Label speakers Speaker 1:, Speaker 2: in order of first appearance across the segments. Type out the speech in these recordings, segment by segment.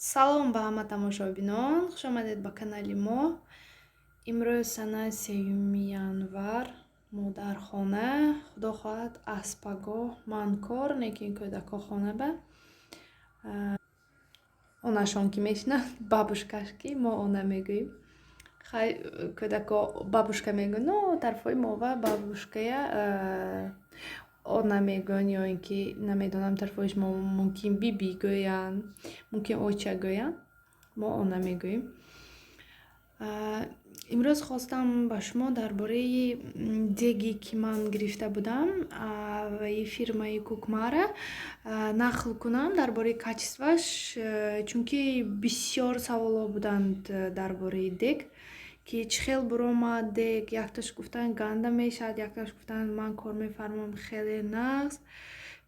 Speaker 1: Салом ба ҳама тамошобинон, хушомадед ба канали мо. Имрӯз сана 3 январ, мо дар хона. Худо хоҳад, аз пагоҳ ман кор, лекин кӯдако хона ба онашон ки мешинанд, бабушкаш, ки мо она мегӯем. Хай, кӯдако бабушка мегӯянд, но тарафҳои мова бабушкая она мегӯянд, ё ин ки намедонам, тарафҳои шумо мумкин биби гӯянд, мумкин оча гӯянд, мо она мегӯем. Имрӯз хостам ба шумо дар бораи деги, ки ман гирифта будам ваи фирмаи Кукмара, нақл кунам дар бораи качестваш, чунки бисёр саволҳо буданд дар бораи дег, ки чӣ хел буромад дег. Якташ гуфтанд, ганда мешавад, якташ гуфтанд, ман кор мефармоям, хеле нағз.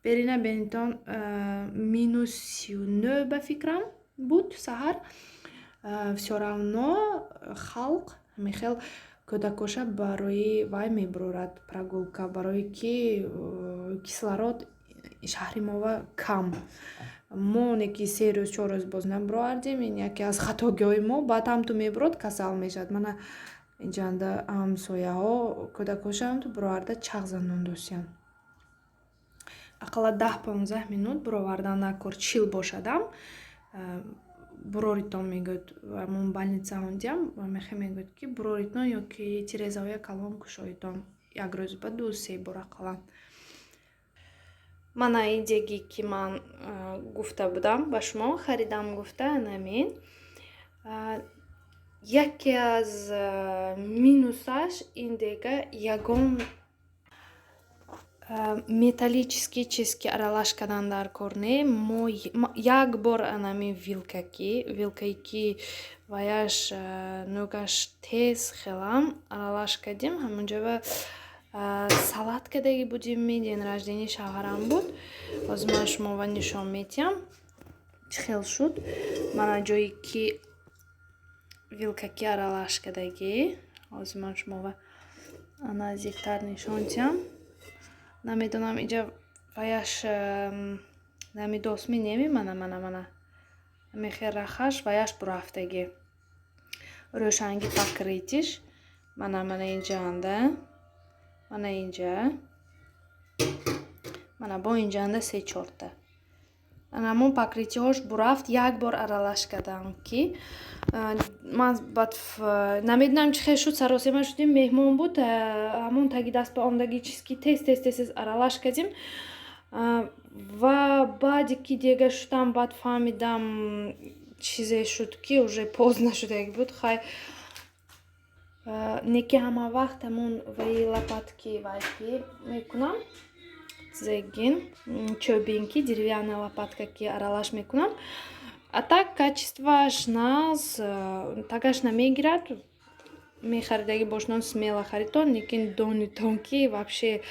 Speaker 1: Берина бенитон, -39 ба фикрам буд саҳар, всё равно халқ ҳамихел кӯдакоша барои вай мебурорад, прогулка, барое ки кислород шаҳри мова кам. Мо оне ки 3 рӯз, 4 рӯз боз набуровардем, ин яке аз хатогиҳои мо. Баъд ҳам ту мебурод, касал мешавад. Мана инҷанда ҳамсояҳо кӯдакоша ҳам ту буроварда чағ занондосиянд. Ақалла 10-15 минут буровардан накор, 40 бошадам буроритон, мегӯяд. Ҳамон больница ҳондиам мехе мегӯяд, ки буроритон ё ки тирезаҳоя калон кушоитон, як рӯз ба ду се бор ақаллан. Мана ин деги, ки ман гуфта будам ба шумо, харидам гуфта, анамин. Яке аз минусаш ин дега ягон металлический чиз ки аралаш кардан дар кор не. Мо як бор анамин вилкаки, вилкае ки ваяш нӯгаш тез хелам, аралаш кардем. Ҳамонҷоа салат кардаги будем, день рождения шавҳарам буд. Ҳозир ман шумова нишон медиҳам, чӣ хел шуд. Мана ҷое ки вилкаки аралаш кардагӣ, ҳозир ман шумова наздиктар нишон диҳам. Намедонам, инҷа ваяш намедосми неми. Мана, мана, мана, мехе рахаш ваяш бурафтагӣ, рӯшанги покрытиш. Мана, мана инҷаанда, мана инҷа, мана бо инҷаанда се чорта анамон покрытиҳош бурафт. Як бор аралаш кардам, ки ман баъд намедонам, чӣ хел шуд, саросема шудем, меҳмон буд, ҳамон таги даст ба омдаги чиз ки тез, тез, тез, тез аралаш кардем. Ва баъде ки дега шудам, баъд фаҳмидам, чизе шуд, ки уже поздно шудаги буд. Хай, не ки ҳама вақт ҳамон ваи лопатки вайки мекунам, зегин чӯбинки, деревянная лопатка ки аралаш мекунам. А так качествоаш нағз, тагаш намегирад. Мехаридагӣ бошнон, смело харидтон, лекин донитон, ки вообще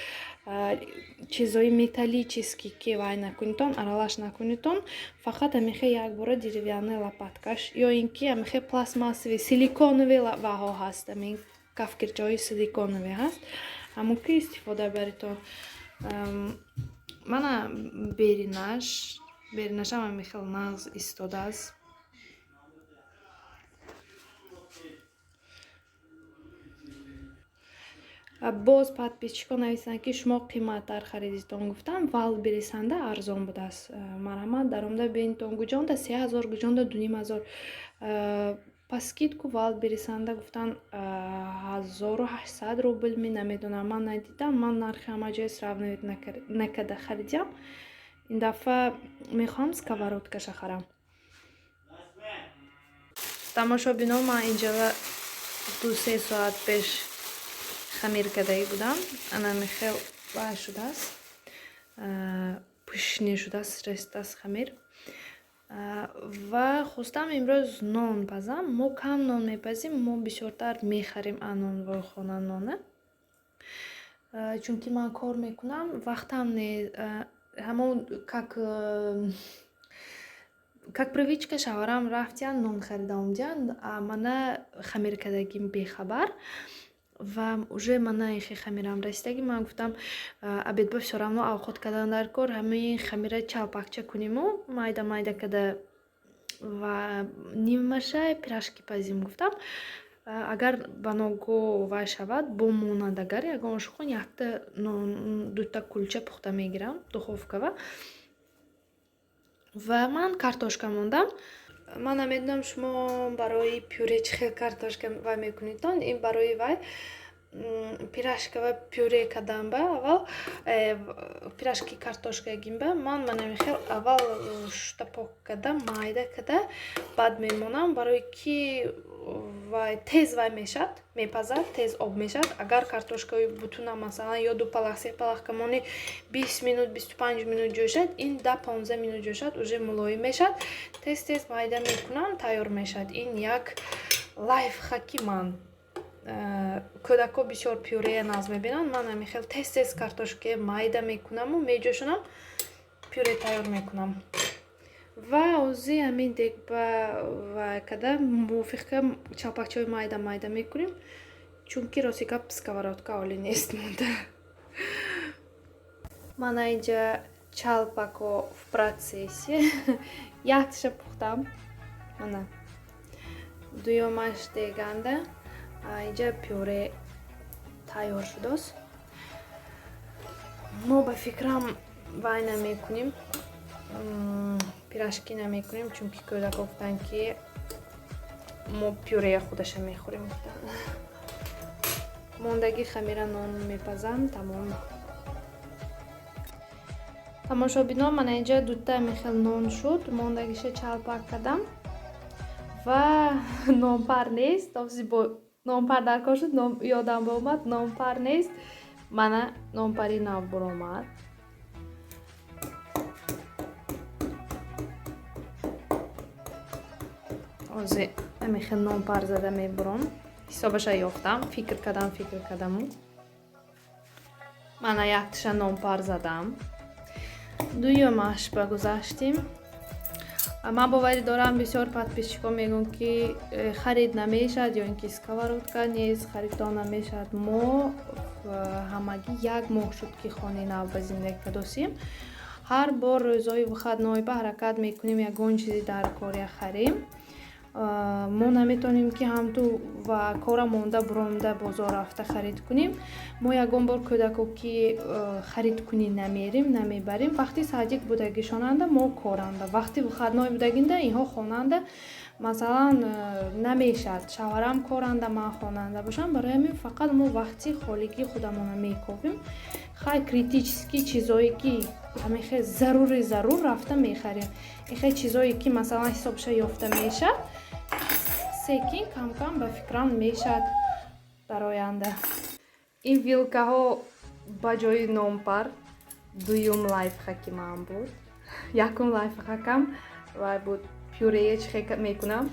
Speaker 1: чизҳои металлический ки вай накунитон, аралаш накунитон. Фақат ҳамихе якбора деревянная лопаткаш ё ин ки ҳамихе пластмассовый, силиконовый ваҳо ҳаст, ҳамин кафгирчаҳои силиконовый ҳаст, ҳамон ки истифода баритон. Мана беринаш, беринашам ҳамихел нағз истодааст. Боз подписчикон нависанд, ки шумо қиматтар харидитон. Гуфтам, Вайлдберрисанда арзон будааст. Марҳамат, даромада бинитон, гуҷонда 3000, гуҷонда 2500. По скидку Вайлдберрисанда гуфтан 1800 рубл. Ми намедонам, ман надидам, ман нархи ҳама ҷоя сравнивать накарда харидиам. Ин дафъа мехоҳам сковородкаша харам. Тамошобино, ман инҷала 2-3 соат пеш хамир кардаги будам. Анамихел вай шудааст, пӯшнӣ шудааст, рестааст хамир. Ва хостам имрӯз нон пазам. Мо кам нон мепазем, мо бисёртар мехарем нонвойхона нона, чунки ман кор мекунам, вақтам не. Ҳамон как привычка шавҳарам рафтиянд, нон харида омадиянд, мана хамир кардагим бехабар. Ва уже мана ихе хамирам расидаги. Ман гуфтам, обедба всё равно авқот кардан дар кор, ҳамин хамира чалпакча куниму майда майда карда. Ва нимаша пирожки пазим гуфтам. Агар ба ногоҳ вай шавад, бомонад, агар ягон ошхон якта дута кулча пухта мегирам духовкава. Ва ман картошка мондам. Ман намедонам, шумо барои пюре чӣ хел картошка вай мекунедтон. Ин барои вай пирожка ва пюре кардам ба аввал пирожки картошка гимба ман манамихел аввал шута пок карда, майда карда, баъд мемонам, барои ки вай тез вай мешад, мепазад, тез об мешад. Агар картошкаи бутуна, масалан, ё ду палах, се палах камони, 20 минут, 25 минут ҷӯшад, ин 10-15 минут ҷӯшад, уже мулоим мешад. Тез тез майда мекунам, тайёр мешад. Ин як лайфхаки ман. Кӯдакҳо бисёр пюрея нағз мебинанд. Ман ҳамин тез тез картошка майда мекунаму меҷӯшонам, пюре тайёр мекунам. Ва ози ҳамин дегба ва када мувофиқа чалпакчаҳои майда майда мекунем, чунки рости гап, сковородка олӣ нест монда. Мана инҷа чалпако в процессе. Якташа пухтам, мана дуюмаш деганда. Инҷа пюре тайёр шудааст. Мо ба фикрам вай намекунем, пирожки намекунем, чунки кӯдакҳо гуфтанд, ки мо пюрея худаша мехӯрем, гуфтанд. Мондагӣ хамира нон мепазам, тамом. Тамошобино, мана инҷа дута михел нон шуд, мондагиша чалпак кардам ва нонпар нест. Ози бо нонпар дар кор шуд, ёдам омад, нонпар нест. Мана нонпари нав буромад. Ози ҳамихел нонпар зада мебуром. Ҳисобаша ёфтам, фикр кардам, фикр кардаму мана якташа нонпар задам. Дуюмаш ба гузаштем. Ман боварӣ дорам, бисёр подписчикҳо мегӯянд, ки харид намешавад ё ин ки сковородка нест, харидтон намешавад. Мо ҳамагӣ як моҳ шуд, ки хонаи нав ба зиндагӣ кардосем. Ҳар бор рӯзҳои выходной ба ҳаракат мекунем, ягон чизи дар кория харем. Мо наметавонем, ки ҳамту ва кора монда, буромда, бозор рафта харид кунем. Мо ягон бор кӯдако ки харидкунӣ намерем, намебарем. Вақти садик будагишонанда мо коранда, вақти выходной будагинда инҳо хонанда. Масалан, намешавад, шавҳарам коранда, ман хонанда бошам. Барои ҳамин фақат мо вақти холигии худамонро мековем. Хай, критический чизое ки ҳамин хел зарури зарур рафта мехарем. Ихел чизое ки, масалан, ҳисобша ёфта мешавад, секин камкам ба фикрам мешавад дар оянда. Ин вилкаҳо ба ҷои нонпар дуюм лайфхаки ман буд. Якум лайфхакам вай буд, пюрея чӣ хел мекунам.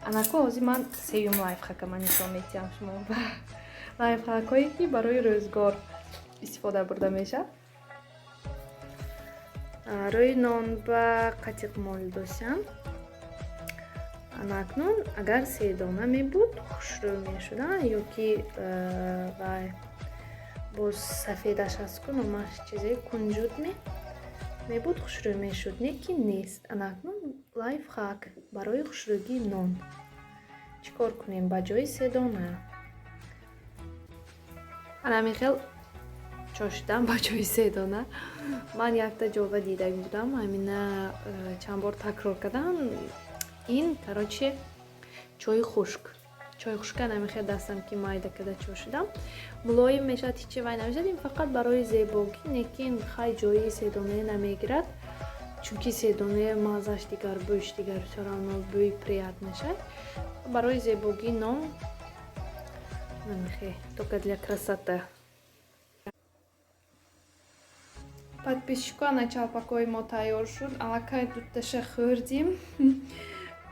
Speaker 1: Анако ҳозир ман сеюм лайфхакама нишон медиҳам шумо, лайфхакҳое ки барои рӯзгор истифода бурда мешавад. Рӯи нон ба қатиқ молидосям. Анакнун агар седона мебуд, хушрӯ мешуданд, ё ки вай боз сафедаш аст ку, номаш чизе, кунҷуд мебуд, хушрӯ мешуд, не ки нест. Анакнун лайфхак барои хушрӯгии нон чӣ кор кунем ба ҷои седона? Ана хел чошидан ба ҷои седона. Ман якта ҷова дида будам, ҳамина чанд бор такрор кардам. Ин, короче, чои хушк. Чои хушка намехел дастам ки майда карда чошидам, мулоим мешавад, ҳичи вай намешавад. Ин фақат барои зебогӣ, лекин хай ҷои седонае намегирад, чунки седонае маззаш дигар, бӯйш дигар, всё равно бӯи прият мешавад. Барои зебогии нон намехе, только для красоты. Подписчико, ана чалпакҳои мо тайёр шуд. Аллакай дуташа хӯрдим,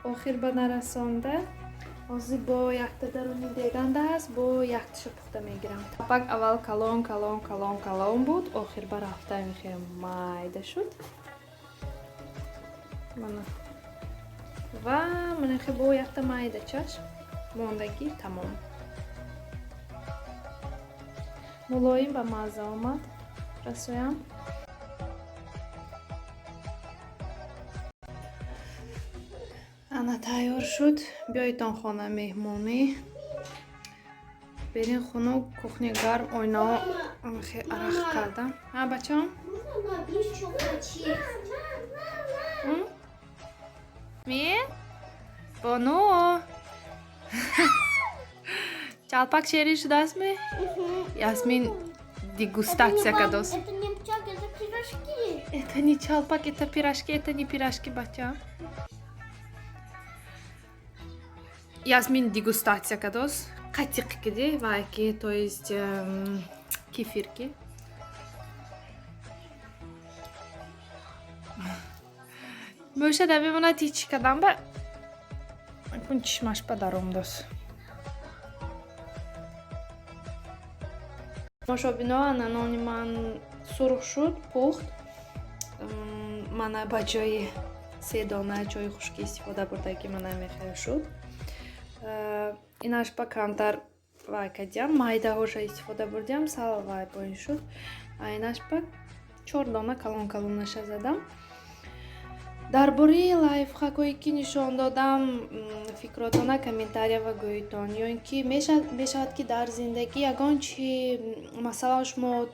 Speaker 1: охир ба нарасонда. Ҳозир бо якта даруни деганда аст, бо якташа пухта мегирам. Чалпак аввал калон калон калон калон буд, охир ба рафта хеле майда шуд. Мана ва манахе бо якта майдачаш мондагӣ, тамом. Мулоим ба мазза омад расоям. Ана, тайёр шуд. Биёедтон хона, меҳмонӣ. Берин хунук, кухня гарм, ойнао хе арақ кардам. А, бачаам?
Speaker 2: Можно еще прочесть?
Speaker 1: Ми? Бону? Чалпак шерин шудааст, ми? Ясмин дегустация кадос.
Speaker 2: Это не чалпак, это пирожки.
Speaker 1: Это не чалпак, это пирожки, это не пирожки, бача. Ясмин дегустация кадос. Қатиқ киди, вайки, то есть кефирки. Мӯша намемонад ҳеҷ кадам ба кун чишмаш ба даромдос. Тамошобино, ана нони ман сурх шуд, пухт. Мана, ба ҷои се дона чойи хушкӣ истифода бурда, ки мана мехел шуд. Инаш ба камтар вай кардиям, майдаҳоша истифода бурдиям, сал вай боин шуд. А инаш ба чор дона калон калонаша задам. Дар бораи лайфхакҳое, ки нишон додам, фикротона комментария ва гӯитон. Ё ин ки мешавад, ки дар зиндагӣ ягон чи, масалан, шумо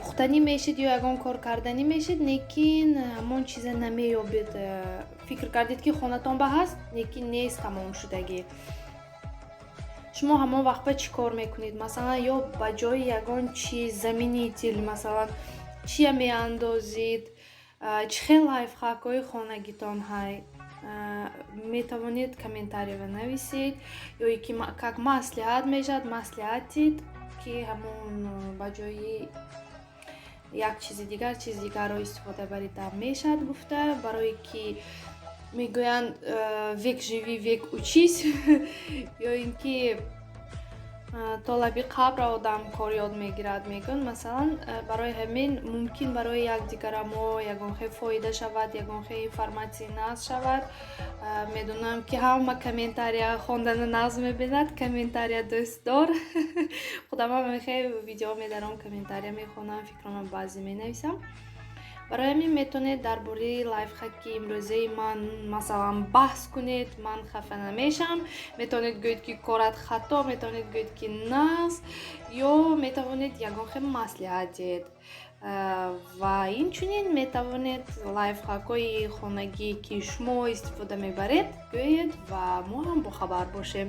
Speaker 1: пухтанӣ мешид ё ягон кор карданӣ мешид, лекин ҳамон чиза намеёбед. Фикр кардед, ки хонатон ба ҳаст, лекин нест, тамом шудагӣ. Шумо ҳамон вақт ба чӣ кор мекунед? Масалан, ё ба ҷои ягон чиз заменитель, масалан, чия меандозид? Чӣ хел лайфхакҳои хонагитон ҳай? Метавонед комментариява нависед ё ки как маслиҳат мешавад, маслиҳат дид, ки ҳамон ба ҷои як чизи дигар чизи дигарро истифода барида мешавад гуфта. Барое ки мегӯянд, век живи, век учись, ё ин ки то лаби қабра одам кор ёд мегирад, мегӯянд. Масалан, барои ҳамин мумкин барои якдигара мо ягон хел фоида шавад, ягон хел информатсия нағз шавад. Медонам, ки ҳама комментария хондана нағз мебинад, комментария дӯстдор. Худамам хел видео медаром, комментария мехонам, фикрома баъзе менависам. Барои ҳамин метавонед дар бораи лайфхаки имрӯзаи ман, масалан, баҳс кунед, ман хафа намешавам. Метавонед гӯед, ки корат хато, метавонед гӯед, ки нағз, ё метавонед ягон хел маслиҳат диҳед. Ва инчунин метавонед лайфхакҳои хонагӣ, ки шумо истифода мебаред, гӯед ва мо ҳам бохабар бошем.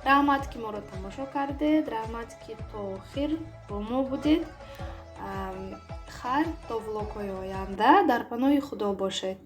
Speaker 1: Раҳмат, ки моро тамошо кардед, раҳмат, ки то охир бо мо будед. Хайр, то влогҳои оянда, дар паноҳи Худо бошед.